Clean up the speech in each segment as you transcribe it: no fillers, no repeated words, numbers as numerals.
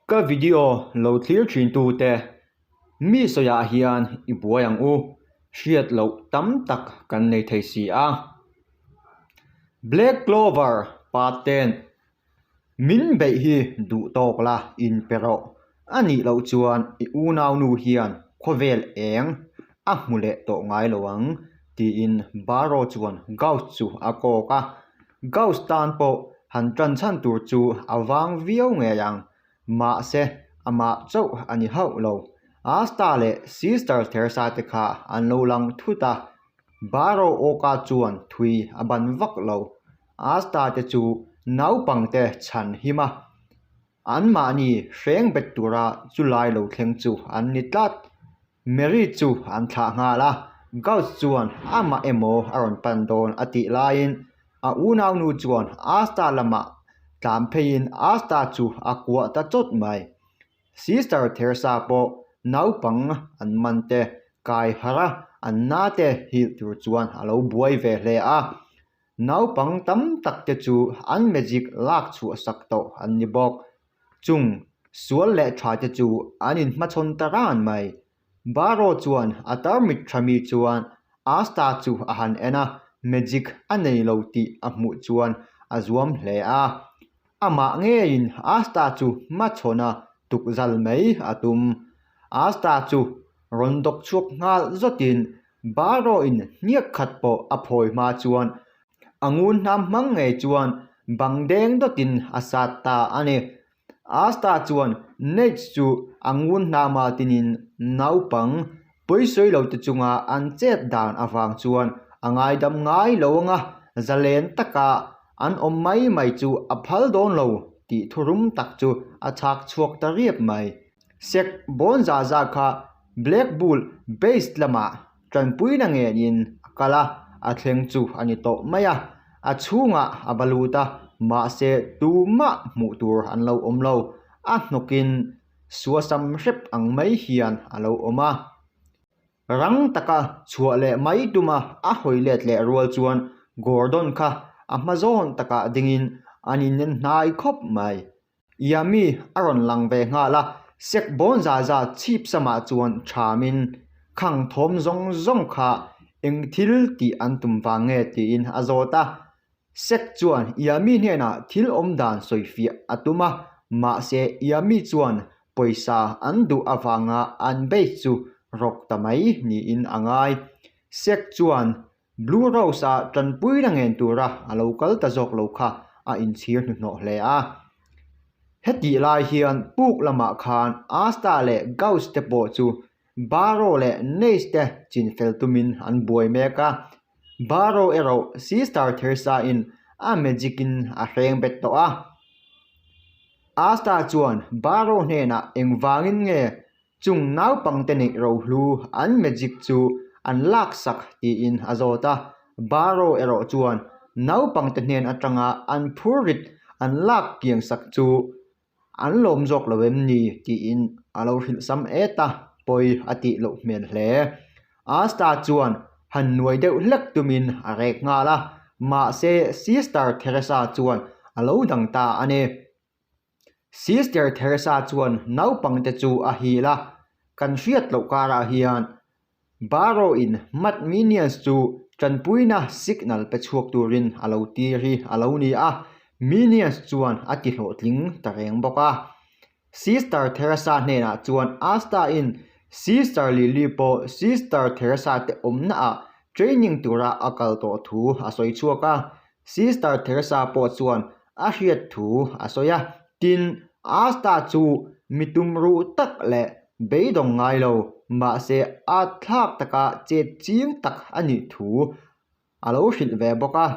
Ka video lo thlir thin tu te mi sawi ah hian i buai ang u, hriat loh tam tak kan nei thei si a. Black Clover pa ten min beih hi duh tawk la in pe rawh, a nih loh chuan i unaunu hian khawvel eng a hmu leh tawh ngai lo ang tiin Barrow chuan Gauss chu a kawk a. Gauss tan pawh han tan chhan tur chu a vang viau ngei ang, mahse amah chauh a ni hauh lo. Asta leh Sister Theresa te kha an lo lang thut a, Barrow awka chuan thui a ban vak lo. Asta te chu naupangte chhan him a, anmahni hreng bet tura chulai lo thleng chu an ni tlat. Mary chu an thlah nghal a, Gauss chuan amah emaw a rawn pan dawn a tih laiin a unaunu chuan Asta lamah tlan pheiin Asta chu a kuah ta chawt mai. Sister Theresa pawh naupang an man te kai harh a, an na te hilh tur chuan a lo buai ve hle a. Naupang tam tak te chu an magic lak chhuah sak tawh an ni bawk. Chung sual leh tha te chu an inhmachhawn ta ran mai. Barrow chuan a tarmit tha mi chuan Asta chu a han en a, magic a nei lo tih a hmuh chuan a zuam hle a. Amah ngeiin Asta chu hmachhawn a tukzal mai a tum. Asta chu rawn dawk chhuak nghal zawtin Barrow-in hniak khat pawh a phawi hma chuan A ngun hnam hmang ngei chuan bang deng dawtin a sat ta a ni. Asta chuan Nate chu a ngun hnama tinin naupang pawisawi lo te chunga an chet dan avang chuan a ngaidam ngai lo anga zalen taka an awm mai mai chu a phal dawn lo tih thurum tak chu a chhak chhuak ta riap mai. Sek bawn za za kha Black Bull base lamah Tanpuina ngenin a kal a, a thleng chu a ni tawh mai a, a chhungah a va lut a, mahse tumah hmuh tur an lo awm lo, a hnawkin suasam hrep ang mai hian a lo awm a. Rang taka chhuah leh mai tuma a hawi let leh rual chuan Gordon kha a hma zawn takah dingin an inen hnai khawp mai. Yami a rawn lang ve nghal a, sek bawn za za chhip samah chuan thamin khang thawm zawng zawng kha eng thil tih an tum vang nge tiin a zawt a. Sek chuan Yami hnenah thil awm dan sawifiah a tum a, mahse Yami chuan pawisa an duh avanga an base chu rawk ta mai niin a ngai. Sek chuan Blue Rose-a tanpuina ngen tura a lo kal ta zawk lo kha a inchhir hnuhnawh hle a. Hetih lai hian puk lamah khan Asta leh Gauss te pawh chu Barrow leh Nace te chinfel tumin an buai mek a. Barrow erawh Sister Theresa-in a magic-in a hreng bet tawh a. Asta chuan Barrow hnenah engvangin nge Chung naupangte neih rohlu an magic chu an laksak tiin a zawt a, Barrow erawh chuan naupangte hnen atanga an phurrit an lak kiangsak chu an lawm zawk lo em ni tiin a lo hrilh sam et a, pawi a tih loh hmel hle. Asta chuan han nuai deuh hlek tumin a rek nghal a, mahse Sister Theresa chuan a lo dang ta a ni. Sister Theresa chuan naupangte chu a hil a, kan hriat loh karah hian Barrow-in Mad Minions chu tanpuina signal pe chhuak turin a lo tir hi a lo ni a, Minions chuan a ti hlawhtling ta reng bawk a. Sister Theresa hnenah chuan Asta-in Sister Lily pawh Sister Theresa te awmnaah training tura a kal tawh thu a sawi chhuak a, Sister Theresa pawh chuan a hriat thu a sawi a, tin, Asta chu mi tumruh tak leh beidawng ngai lo, mahse a thlak taka chet ching tak a nih thu a lo hrilh ve bawk a.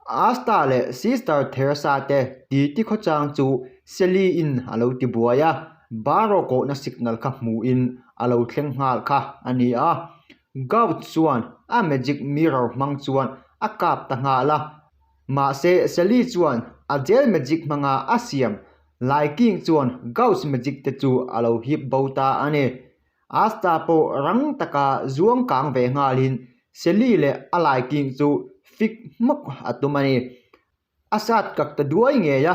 Asta leh Sister Theresa te titi khawchang chu Sally-in a lo ti buai a, Barrow kawhna signal kha hmuhin a lo thleng nghal kha a ni a. Gauch chuan a magic mirror hmang chuan a kap ta nghal a, mahse Sally chuan a gel magic hmanga a siam Lai King chuan Gauch magic te chu a lo hip bo ta a ni. Asta pawh rang taka zuang kang ve nghalin Sally leh a Lai King chu fik hmawk a tum a ni. A sat kak ta duai ngei a.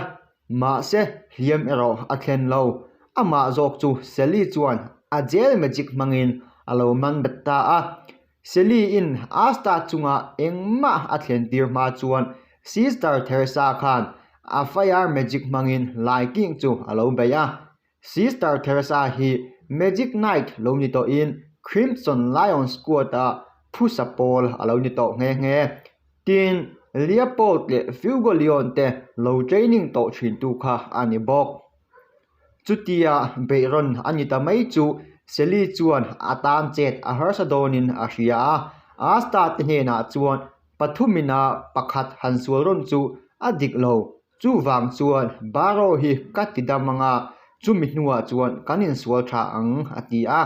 Mahse, hliam erawh a thlen lo. Amah zawk chu Sally chuan a jail magic hmangin a lo man bet ta a. Sally-in Asta chunga engmah a thlen tir hma chuan Sister Theresa khan a fire magic hmangin Lai King chu a lo bei a. Sister Theresa hi Magic Knight lo ni tawhin Crimson Lion Squad-a phusa pawl a lo ni tawh nghe nghe. Tin, Leopold leh Fuegoleon te lo training tawh thintu kha a ni bawk. Chutia beihrawn a ni ta mai chu Sally chuan a tan chet a harsa dawnin a hria a, Asta te hnenah chuan pathumina pakhat han sual rawn chu a dik lo. Chuvang chuan Barrow hi ka ti dam anga chumi hnuah chuan kan insual tha ang a ti a.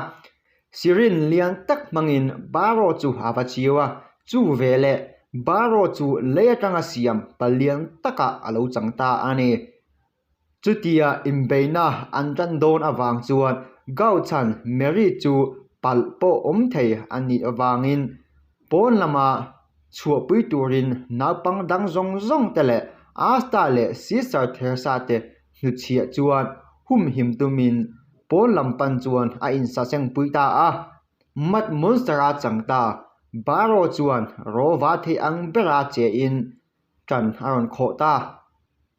Sirin lian tak hmangin Barrow chu a va chiu a, chu veleh Barrow chu lei atanga siam palian takah a lo chang ta a ni. Chutia inbeihna an tan dawn avang chuan Gauchan Mary chu palh pawh awm thei a nih avangin pawn lama chhuahpui turin naupang dang zawng zawng te leh Asta leh Sister Theresa te hnuchhiah chuan humhim tumin pawn lam pan chuan a insasengpui ta a. Mud Monster-a chang ta Barrow chuan rawva thei ang bera chein ṭan a rawn khawh ta.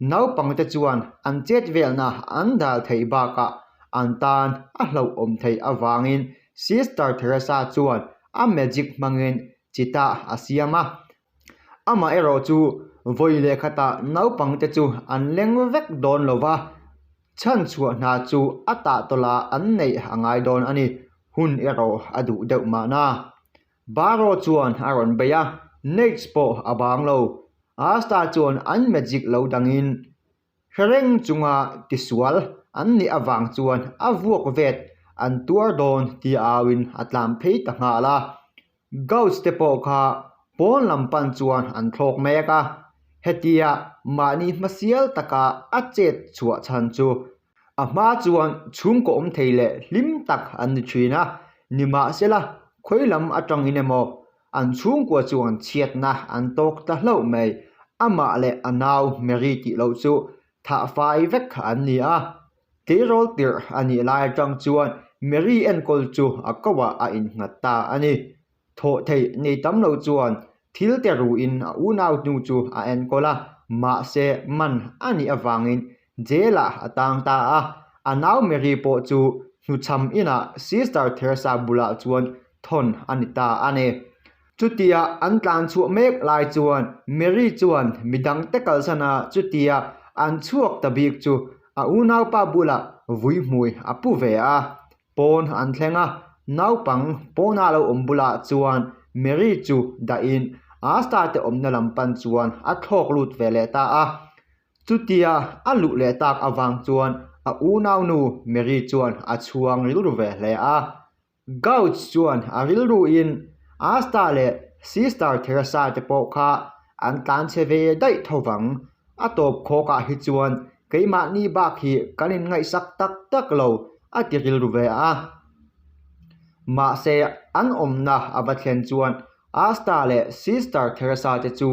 Naupangte chuan an chet velna an dal theih bakah an tan a hlauhawm theih avangin Sister Theresa chuan a magic hmangin chita a siam a. Amaherawh chu vawi leh khatah naupangte chu an leng vek dawn lo va, chhanchhuah hna chu a tahtawla an neih a ngai dawn a ni. Hun erawh a duh deuh mahna. Barrow chuan a rawn bei a, Nates pawh a bang lo. Asta chuan an magic lo dangin hre reng chunga tisual an nih avang chuan a vuak vet an tuar dawn tia auin a tlan phei ta nghal a. Gauss te pawh kha pawn lam pan chuan an thlawk mek a, hetia mahni hmasial taka a chet chhuah chhan chu A hma chuan chhungkaw awm thei leh hlim tak an ni thin a, nimahsela khawi lam atangin emaw an chhungkua chuan chhiatna an tawk ta hlauh mai. Amah leh a nau Mary tih loh chu thah fai vek an ni a, tleirawl tirh a nih lai atang chuan Mary enkawl chu a koah a innghat ta a ni. Thawh theih nei tam lo chuan thil te ruin a unau hnu chu a enkawl a, mahse man a nih avangin jail ah a tang ta a. A nau Mary pawh chu hnuchham inah Sister Theresa bulah chuan thawn a ni ta a ni. Chutia an tlan chhuah mek lai chuan Mary chuan midang te kalsan a chutia an chhuak ta bik chu a unaupa bulah vui hmui a pu ve a. Pawn an thleng a, naupang pawna lo awm bulah chuan Mary chu dahin Asta te awmna lam pan chuan a thlawk lut ve leh ta a. Chutia a luh leh tak avang chuan a unaunu Mary chuan a chhuang rilru ve hle a. Gauch chuan a rilruin Asta leh Sister Theresa te pawh kha an tlanchhe ve daih tho vang. A tawp khawkah hi chuan Keimahni bak hi kan inngaihsak tak tak lo a ti rilru ve a. Mahse, an awmna a va thlen chuan Asta leh Sister Theresa te chu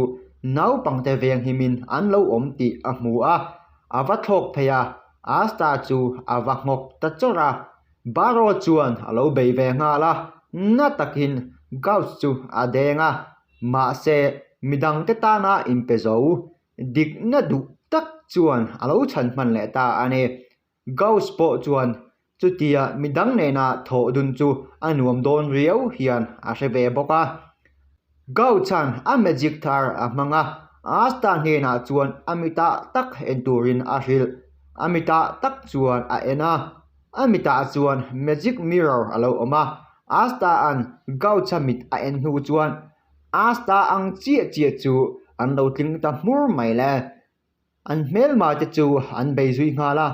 naupangte venghimin an lo awm tih a hmu a. A va thlawk phei a, Asta chu a va nghawk ta chawrh a. Barrow chuan a lo bei ve nghal a, na takin Gauss chu a deng a. Mahse, midangte tana inpe zo Dikna duh tak chuan a lo chhan hman leh ta a ni. Gauss pawh chuan chutia midang nena thawh dun chu a nuam dawn riau hian a hre ve bawk a. Gauss-a'n a magic thar a hmang a, Asta hnenah chuan a mitah tak en turin a hrilh. A mitah tak chuan a en a, a mitah chuan magic mirror a lo awm a. Asta-a'n Gauss-a mit a en hnu chuan Asta ang chiah chiah chu an lo tling ta hmur mai le. An hmelma te chu an bei zui nghal a,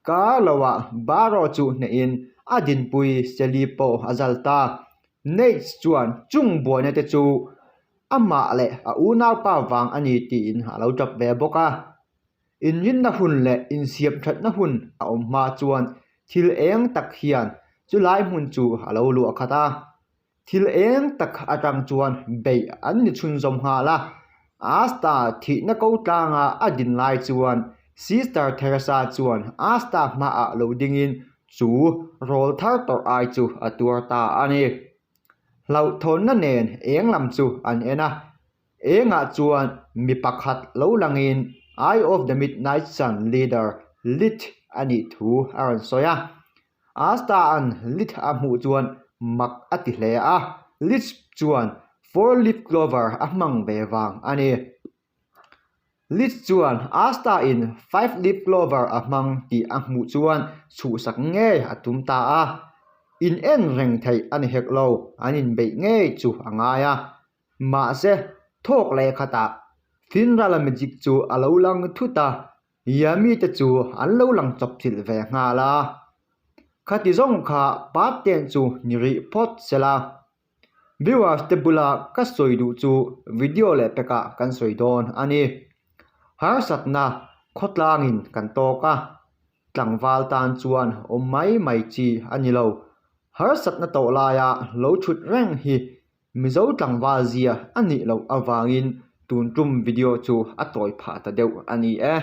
kar loah Barrow chu hnehin a dinpui Sally pawh a zal ta. Nates chuan chung buaina te chu amah leh a unaupa vang a ni tiin a lo tap ve bawk a. Inrinna hun leh insiam thatna hun a awm hma chuan thil eng tak hian chulai hmun chu a lo luah khat a. Thil eng tak atang chuan beih an ni chhunzawm nghal a, Asta thihna ko tlanga a din lai chuan Sister Theresa chuan Asta hmaah lo dingin chu rawlthar tawrh ai chu a tuar ta a ni. Hlauhthawnna nen eng lam chu an en a, engah chuan mi pakhat lo langin Eye of the Midnight Sun leader Lith a nih thu a rawn sawi a. Asta-a'n Lith a hmuh chuan mak a ti hle a, Lith chuan four-leaf clover a hmang ve vang a ni. Lith chuan Asta-in five-leaf clover a hmang tih a hmuh chuan chhuhsak ngei a tum ta a. In en reng theih a ni hek lo, an inbeih ngei chu a ngai a. Mahse, thawk leh khatah Finrala magic chu a lo lang thut a, Yami te chu an lo lang chawpchilh ve nghal a. Khati zawng kha Paten chu ni rih phawt sela. Viewers te bula ka sawi duh chu video leh pekah kan sawi dawn a ni. Harsatna khawtlangin kan tawk a, tlangval tan chuan awm mai mai chi a ni lo. Harsatna tawh laia lo thut reng hi Mizo tlangval zia a nih loh avangin tun tum video chu a tawi phah ta deuh a ni e.